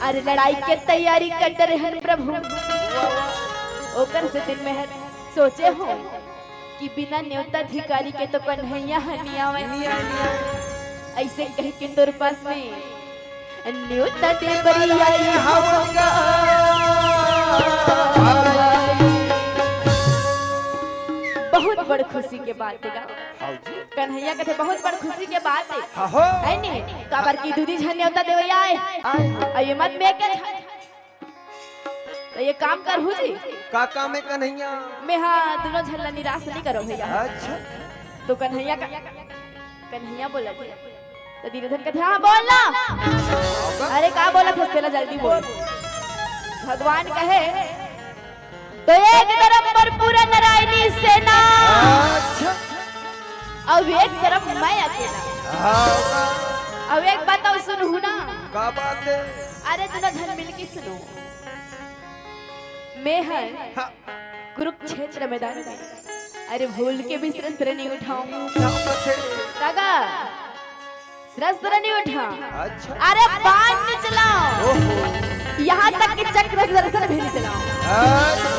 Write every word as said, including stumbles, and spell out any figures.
अरे लड़ाई के तैयारी कर डरे हन प्रभु। ओकर से दिन में हर सोचे हो कि बिना न्योता अधिकारी के तो कन्हैया ह नी आवय। नी आवय, नी आवय। अइसे कह के तोर पास में न्योता दे बर आई हवंगा। बहुत बड़ खुशी के बात हे गा। हाँ जी। कन्हैया कथे बहुत बड़ खुशी के बात हे। हाँ हो। है नी? काबर की दू झन न्योता देवइया आय। आय। अउ ये मत में के झन। त ये काम करहू जी। का काम हे कन्हैया? में हा दूनों झन ला निराश नी करो भैया। अच्छा। तो कन्हैया का, कन्हैया बोलथे। त दीनधन कथे, "हाँ, बोल ना।" अरे का बोलथस तेला, जल्दी बोल। भगवान कहे, तो एक तरफ पर पूरा नारायणी सेना, अच्छा। अउ एक तरफ मैं अकेला। हाँ। अउ एक बात अउ सुनहू ना। का बात हे? अरे दूनों झन मिल के सुनो। में हर हाँ। कुरुक्षेत्र मैदान में, अरे भूल के भी शस्त्र नहीं उठाऊं। क्या बात हे? काका, शस्त्र नहीं उठा। अच्छा। अरे बाण नहीं चलाओ। ओहो। यहाँ तक कि चक्र सुदर्शन भी नहीं चलाओ। अच्छा।